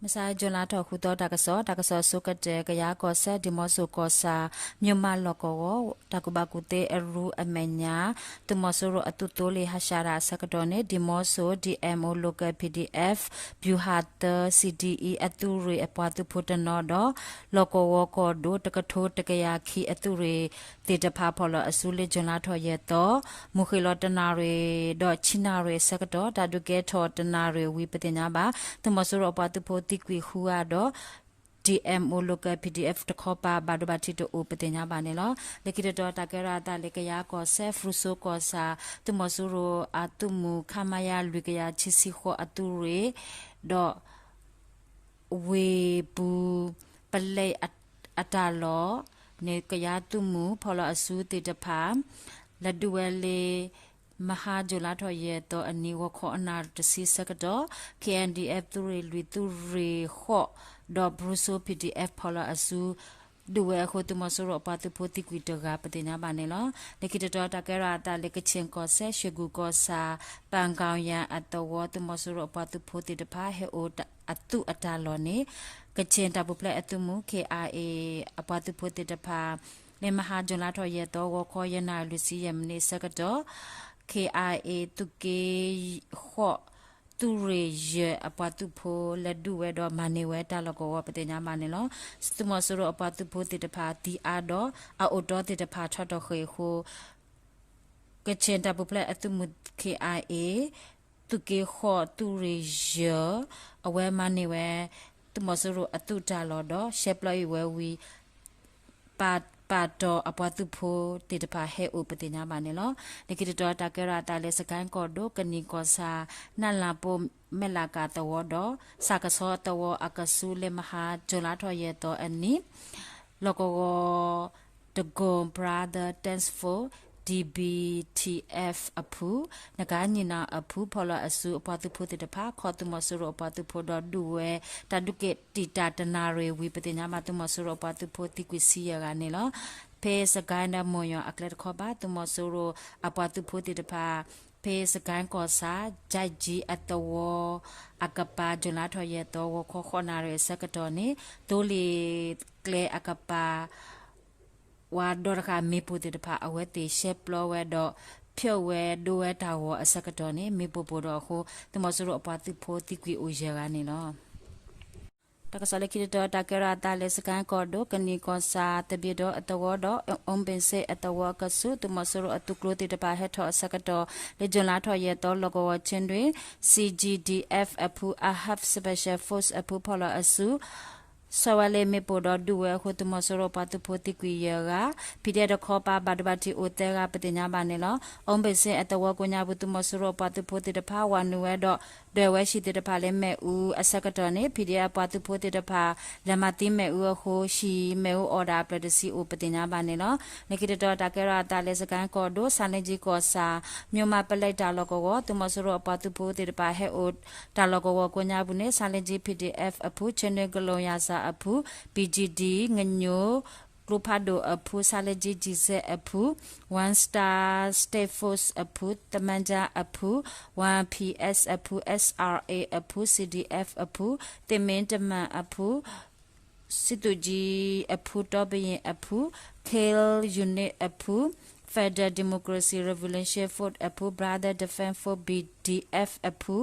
မုၢ်ဆါ June လါထီၣ်ဃုသီ တၢ်ကစီၣ်, တၢ်ကစီၣ်အဆိကတၢၢ် ကယၤကီၢ်စဲၣ် ဒံၣ်မီၣ်စိၣ်ကီၢ်ဆၣ် မၠိၣ်မးလီၢ်ကဝီၤ တၢ်ကူၣ်ဘၣ်ကူၣ်သ့အရူအမဲာ်ညါ သုးမီၤစိရိၤအသုးသိလ့ၣ်ဟးရှးတၢ်အဆၢကတီၢ်န့ၣ် ဒံၣ်မီၣ်စိၣ် D M O Local P D F ဗျူဟာသၢ C D E အသုးရ့ၣ်အပှၤသုးဖိတနီၤဒီး လီၢ်ကဝီၤကီၢ်ဒိၣ်တကထိတကယၤခံအသုးရ့ၣ်သ့ၣ်တဖၣ်ဖီၣ်လီၤအစုလၢ June လါထီၣ်ယဲၢ်သီ မုၢ်ဃ့ၢ်လီၤတနၣ်ရံၣ်ဒီးဆံနၣ်ရံၣ်အဆၢကတီၢ် တၢ်ဒုးကဲထီၣ်တနၣ်ရံၣ်ဝံၤ ပသ့ၣ်ညါဘၣ် သုးမီၤစိရိၤအပှၤသုးဖိသံကွံာ်ဃုဂၤဒီး D M O Local P D F တခီပၤ ဘၣ်ဒိဘၣ်ထံးတအိၣ် ပသ့ၣ်ညါဘၣ်န့ၣ်လီၤ. လၢခံတတီၤ တၢ်ကဲထီၣ်အသးလၢကယၤကီၢ်စဲၣ် ဖရူဆိကီၢ်ဆၣ် သုးမီၤစိရိၤအသုးမုၢ် ခမရ လွံၢ်ကယၤခံဆံဃိးအသုးရ့ၣ် ဒီး ဝ့ၢ်ပူၤ ပလဲအတၢ်လီၢ်န့ၣ် ကယၤသုးမုၢ်ဖီၣ်လီၤအစုသ့ၣ်တဖၣ် လဲၤဒုးဝဲလၢ မဟါ June လါထီၣ်ယဲၢ်သီအနံၤ ဂီၤခီအနၣ်တဆံဆၢကတီၢ် K N D F သုးရ့ၣ်လွံၢ် သုးရ့ၣ်ဃိး ဒီး ဖရူဆိ P D F ဖီၣ်လီၤအစု ဒုးဝဲအဃိ သုးမီၤစိရိၤအပှၤသုးဖိသံကွံာ်တဂၤ ပသ့ၣ်ညါဘၣ်န့ၣ်လီၤ. လၢခံတတီၤ တၢ်ကဲထီၣ်အသးလၢ ကခ့ၣ်ကီၢ်စဲၣ် ရွှေကူကီၢ်ဆၣ် ပၣ်ကီၢ်ယၣ်အသဝီ သုးမီၤစိရိၤအပှၤသုးဖိသ့ၣ်တဖၣ် ဟဲအိၣ်အသုးအတၢ်လီၢ်န့ၣ် ကခ့ၣ်တၢ်ပူၤဖျဲးအသုးမုၢ် K I A အပှၤသုးဖိသ့ၣ်တဖၣ် လၢမဟါ June လါထီၣ်ယဲၢ်သီ ဂီၤခီယဲၢ်နၣ်ရံၣ်လွံၢ်ဆံယဲၢ်မံးနံးအဆၢကတီၢ် K I A သုးက့ဃိး သုးရ့ၣ်ယဲၢ်အပှၤသုးဖိ လဲၤဒုးဝဲဒီးမၤန့ၢ်ဝဲတၢ်လီၢ်ကဝီၤ ပသ့ၣ်ညါဘၣ်န့ၣ်လီၤ. သုးမီၤစိရိၤအပှၤသုးဖိသ့ၣ်တဖၣ်သံအါဒီး အအိၣ်တီသ့ၣ်တဖၣ်ထီၣ်ထီၣ်ဃ့ၢ်အဃိ ကခ့ၣ်တၢ်ပူၤဖျဲးအသုးမုၢ် K I A သုးက့ဃိး သုးရ့ၣ်ယဲၢ် အဝဲမၤန့ၢ်ဝဲ သုးမီၤစိရိၤအသုးတၢ်လီၢ်ဒီး ရှဲပျီအံၤဝဲဝံၤ ပာ်တီၢ်အပှၤသုးဖိသ့ၣ်တဖၣ်ဟဲအိၣ် ပသ့ၣ်ညါဘၣ်န့ၣ်လီၤ. လၢခံတတီၤ တၢ်ကဲထီၣ်အသးလၢ စကဲၣ်ကီၢ်ဒိၣ် ကနံၣ်ကီၢ်ဆၣ် နၢ်လၣ်ပိၢ် မဲၣ်လးကၤသဝီဒီး စၣ်ကဆီသဝီအကဆူး လၢမဟါ June လါထီၣ်ယဲၢ်သီအနံၤ လီၢ်ကဝီၤ တကိၣ် Brother Task Force D B T F အဖု နကၤညံၣ်နၣ်အဖု ဖီၣ်လီၤအစုအပှၤသုးဖိသ့ၣ်တဖၣ် ခီသုးမီၤစိရိၤအပှၤသုးဖိဒီးဒုးဝဲ တၢ်ဒုးကဲထီၣ်တနၣ်ရံၣ်ဝံၤ ပသ့ၣ်ညါဘၣ် သုးမီၤစိရိၤအပှၤသုးဖိသံကွံာ်ဆံယဲၢ်ဂၤန့ၣ်လီၤ. ဖဲစကဲၣ်ဒီးမိၢ်ယွၤအကျဲတခီပၤ သုးမီၤစိရိၤအပှၤသုးဖိသ့ၣ်တဖၣ် ဖဲစကဲၣ်ကီၢ်ဆၣ် ကၠဲးကၠံအသဝီအကပၤ June လါထီၣ်ယဲၢ်သီ ဂီၤခီဃိးနၣ်ရံၣ်အဆၢကတီၢ်န့ၣ် သိလ့ၣ်ကျဲအကပၤ ဝၤဒီတဃာ်မ့ၣ်ပိၢ်သ့ၣ်တဖၣ် အဝဲသ့ၣ်ရှဲပျီဝဲဒီး ဖျိးဝဲဒိဝဲတၢ်ဂီၤအဆၢကတီၢ်န့ၣ် မ့ၣ်ပိၢ်ပိၢ်ဒီးအဃိ သုးမီၤစိရိၤအပှၤသုးဖိသံကွံာ်အိၣ်ယဲၢ်ဂၤန့ၣ်လီၤ. တၢ်ကစီၣ်လၢခံတတီၤ တၢ်ကဲထီၣ်အသးလၢ စကဲၣ်ကီၢ်ဒိၣ် ကနံၣ်ကီၢ်ဆၣ် သဘံၣ်ဒိၣ်အသဝီဒီး အူဘ့ၣ်စ့အသဝီအကဆူး သုးမီၤစိရိၤအသုးကျိသ့ၣ်တဖၣ်ဟဲထီၣ်အဆၢကတီၢ် လၢ June လါထီၣ်ယဲၢ်သီ လီၢ်ကဝီၤ ခၠ့ၣ်နွံ C G D F အဖု Ahab Special Force အဖု ဖီၣ်လီၤအစု ဆီၣ်ဝဲလၢမ့ၣ်ပိၢ်ဒီးဒုးဝဲအဃိ သုးမီၤစိရိၤပှၤသုးဖိသံကွံာ်ယဲၢ်ဂၤ ဖံးဒဲးတခီပၤ ဘၣ်ဒိဘၣ်ထံးအိၣ်သၢဂၤ ပသ့ၣ်ညါဘၣ်န့ၣ်လီၤ. အူဘ့ၣ်စ့အသဝီကိးညါပူၤ သုးမီၤစိရိၤပှၤသုးဖိသ့ၣ်တဖၣ် ဝၤနုာ်ဝဲဒီး ဒွဲၣ်ဝဲဟံၣ်သ့ၣ်တဖၣ်လၢမ့ၣ်အူအဆၢကတီၢ်န့ၣ် ဖံးဒဲးအပှၤသုးဖိသ့ၣ်တဖၣ် လဲၤမၤသံမ့ၣ်အူအဃိ ဟံၣ်မ့ၣ်အူအိၣ်ဒၣ်အဖျၢၣ်တဆံအိၣ် ပသ့ၣ်ညါဘၣ်န့ၣ်လီၤ. လၢခံတတီၤ တၢ်ကဲထီၣ်အသးလၢ စကဲၣ်ကီၢ်ဒိၣ် ဆါလ့ကၠံကီၢ်ဆၣ် မၠိၣ်မးပလဲတၢ်လီၢ်ကဝီၤ သုးမီၤစိရိၤအပှၤသုးဖိသ့ၣ်တဖၣ်ဟဲအိၣ်တၢ်လီၢ်ကဝီၤကိးညါပူၤန့ၣ် ဆါလ့ကၠံ P D F အဖု ခၠ့ၣ်နွံကလိာ်ယၤစၢ်အဖု P G D ငညိၣ် ကျိဖးဒိၣ်အဖု ဆါလ့ကၠံ G Z အဖု One Star State Force အဖု သမၢကၠၣ်အဖု One P S အဖု S R A အဖု C D F အဖု သ့ၣ်မ့ၢ်တမၣ်အဖု စံၣ်သူၣ်ကၠံအဖု တီပယံၣ်အဖု Kale Unit အဖု Federal Democracy Revolution Force အဖု Brother Defense Force B D F အဖု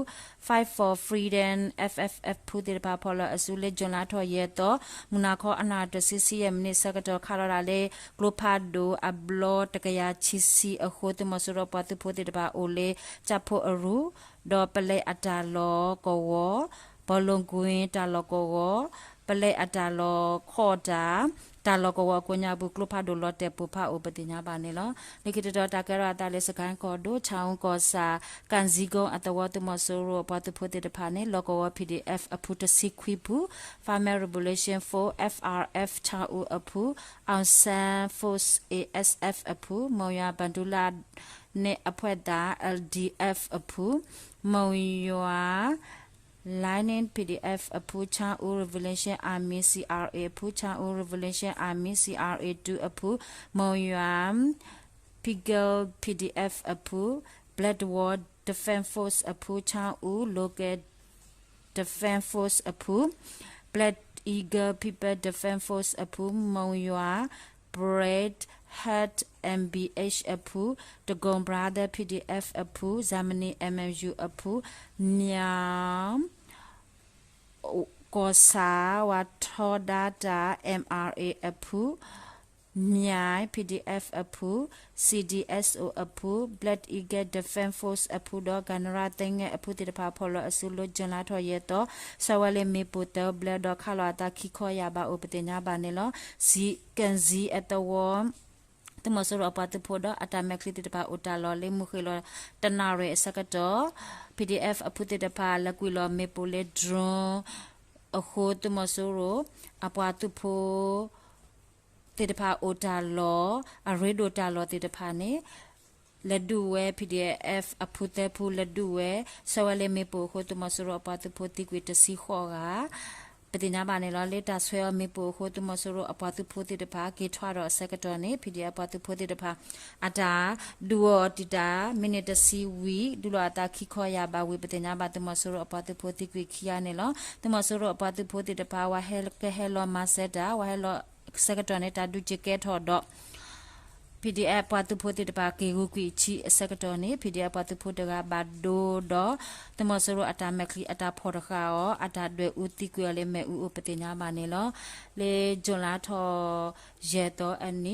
Fight for Freedom F F F ဖုသ့ၣ်တဖၣ်ဖီၣ်လီၤအစုလၢ June လါထီၣ်ယဲၢ်သီ မုၢ်နၤခီအနၣ်တဆံဆံယဲၢ်မံးနံးဆၢကတီၢ် ခးလီၤဒၣ်လၢ ကျိဖးဒိၣ်အဘျီတကယၤခံဆံအဃိ သုးမီၤစိရိၤပှၤသုးဖိသ့ၣ်တဖၣ်အိၣ်လၢ ကၠၣ်ဖိအရူ ဒီးပလဲအတၢ်လီၢ်ကဝီၤ ဘီလိကွ့တၢ်လီၢ်ကဝီၤ ပလဲအတၢ်လီၢ်ခီၣ်တၢ် တၢ်လီၢ်ကဝီၤအကိးညါပူၤ ကျိဖးဒိၣ်လီၤတဲာ်ပိၢ်ဖးအိၣ် ပသ့ၣ်ညါဘၣ်န့ၣ်လီၤ. လၢခံတတီၤ တၢ်ကဲထီၣ်အသးလၢ စကဲၣ်ကီၢ်ဒိၣ် ဆၣ်အူကီၢ်ဆၣ် ကၣ်စံကိၣ်အသဝီ သုးမီၤစိရိၤအပှၤသုးဖိသ့ၣ်တဖၣ်န့ၣ် လီၢ်ကဝီၤ P D F အဖု တဆံခွံဖု Farmer Revolution Force F R F ဆၣ်အူအဖု Aung San Force A S F အဖု မိၢ်ယွၤဘၣ်ဒူလၢ်န့ၣ်အဖှဲးသၣ် L D F အဖု မိၢ်ယွၤ Lining P D F အဖု Chan U Revolution Army C R A အဖု Chan U Revolution Army C R A two အဖု မိၢ်ယွၤ Pigel P D F အဖု Black War Defense Force အဖု Chan U Local Defense Force အဖု, Black Eagle People Defense Force အဖု, မုံယွၤ Brave Heart M B H အဖု, တကိ Brother P D F အဖု, Germany M M U အဖု, မြောင် ကီၢ်ဆၣ် ဝါထီဒါတၢ် M R A အဖု, မြိုင် P D F အဖု, C D S O အဖု, Black Eagle Defense Force အဖုဒီး ကၤနရၣ်သ့ၣ်ငဲၢ်အဖုသ့ၣ်တဖၣ် ဖီၣ်လီၤအစုလၢ ကၠူၤလါထီၣ်ယဲၢ်သီ ဆှၢဝဲလၢမ့ၣ်ပိၢ်သၢဘျၢဒီး ခးလီၤအသးခံခီယၢ်ဘးအိၣ် ပသ့ၣ်ညါဘၣ်န့ၣ်လီၤ. ကၠံၣ်စံအသဝီ သုးမီၤစိရိၤအပှၤသုးဖိဒီး အတၢ်မဲာ်ချံသ့ၣ်တဖၣ်အိၣ်တၢ်လီၢ်လၢမုၢ်ဃ့ၢ်လီၤတနၣ်ရံၣ်အဆၢကတီၢ် P D F အဖုသ့ၣ်တဖၣ် လဲၤကွံာ်လီၤမ့ၣ်ပိၢ်လၢ drone အဃိ သုးမီၤစိရိၤအပှၤသုးဖိ သ့ၣ်တဖၣ်အိၣ်တၢ်လီၢ် အရ့ဒိၣ်တၢ်လီၢ်သ့ၣ်တဖၣ်န့ၣ် လဲၤဒုးဝဲ P D F အဖုသၢဖုလဲၤဒုးဝဲ ဆှၢဝဲလၢမ့ၣ်ပိၢ်အဃိ သုးမီၤစိရိၤအပှၤသုးဖိသံကွံာ်တဆံဃိးဂၤ ပသ့ၣ်ညါဘၣ်န့ၣ်လီၤ. လၢတၢ်ဆှၢအီၤမ့ၣ်ပိၢ်အဃိ သုးမီၤစိရိၤအပှၤသုးဖိသ့ၣ်တဖၣ် က့ၤထွဲဒီးအဆၢကတီၢ်န့ၣ် P D F အပှၤသုးဖိသ့ၣ်တဖၣ် အတၢ်ဒုးအီၤတံာ်တာ် မံးနံးတဆံဝံၤ ဒုးလီၤအသးခံခီယၢ်ဘးဝံၤ ပသ့ၣ်ညါဘၣ် သုးမီၤစိရိၤအပှၤသုးဖိသံကွံာ်ခံဂၤန့ၣ်လီၤ. သုးမီၤစိရိၤအပှၤသုးဖိသ့ၣ်တဖၣ် ဝဲကဟဲလီၤမၤစၢၤတၢ် ဝဲဟဲလီၤဆၢကတီၢ်န့ၣ် တၢ်ဒုးက့ၤကဲထီၣ်ဒီး P D F ပှၤသုးဖိသ့ၣ်တဖၣ် က့ၤဂုာ်ကွံာ်အဆံအဆၢကတီၢ်န့ၣ် P D F ပှၤသုးဖိတဂၤဘၣ်ဒိဒီး သုးမီၤစိရိၤအတၢ်မဲာ်ချံအတၢ်ဖီၣ်တဃာ်အီၤ အတၢ်ဒွဲၣ်အူသံကွံာ်အီၤလၢမ့ၣ်အူအိၣ် ပသ့ၣ်ညါဘၣ်န့ၣ်လီၤ. လၢ ကၠူၤလါထီၣ်ယဲၢ်သီအနံၤ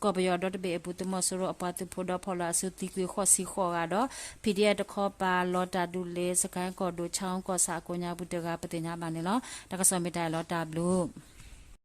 ကီၢ်ပယီၤဒီတဘ့ၣ်အပူၤ သုးမီၤစိရိၤအပှၤသုးဖိဒီးဖီၣ်လီၤအစုသံကွံာ်ဃိးဆံဃိးဂၤဒီး P D F တခီပၤလီၤတၢ်ဒုးလၢ စကဲၣ်ကီၢ်ဒိၣ် ခၠါကီၢ်ဆၣ်အကိးညါပူၤတဂၤ ပသ့ၣ်ညါဘၣ်န့ၣ်လီၤ. တၢ်ကစီၣ်မ့ၢ်တၢ်အံၤလီၤ တၢ်ဘျုး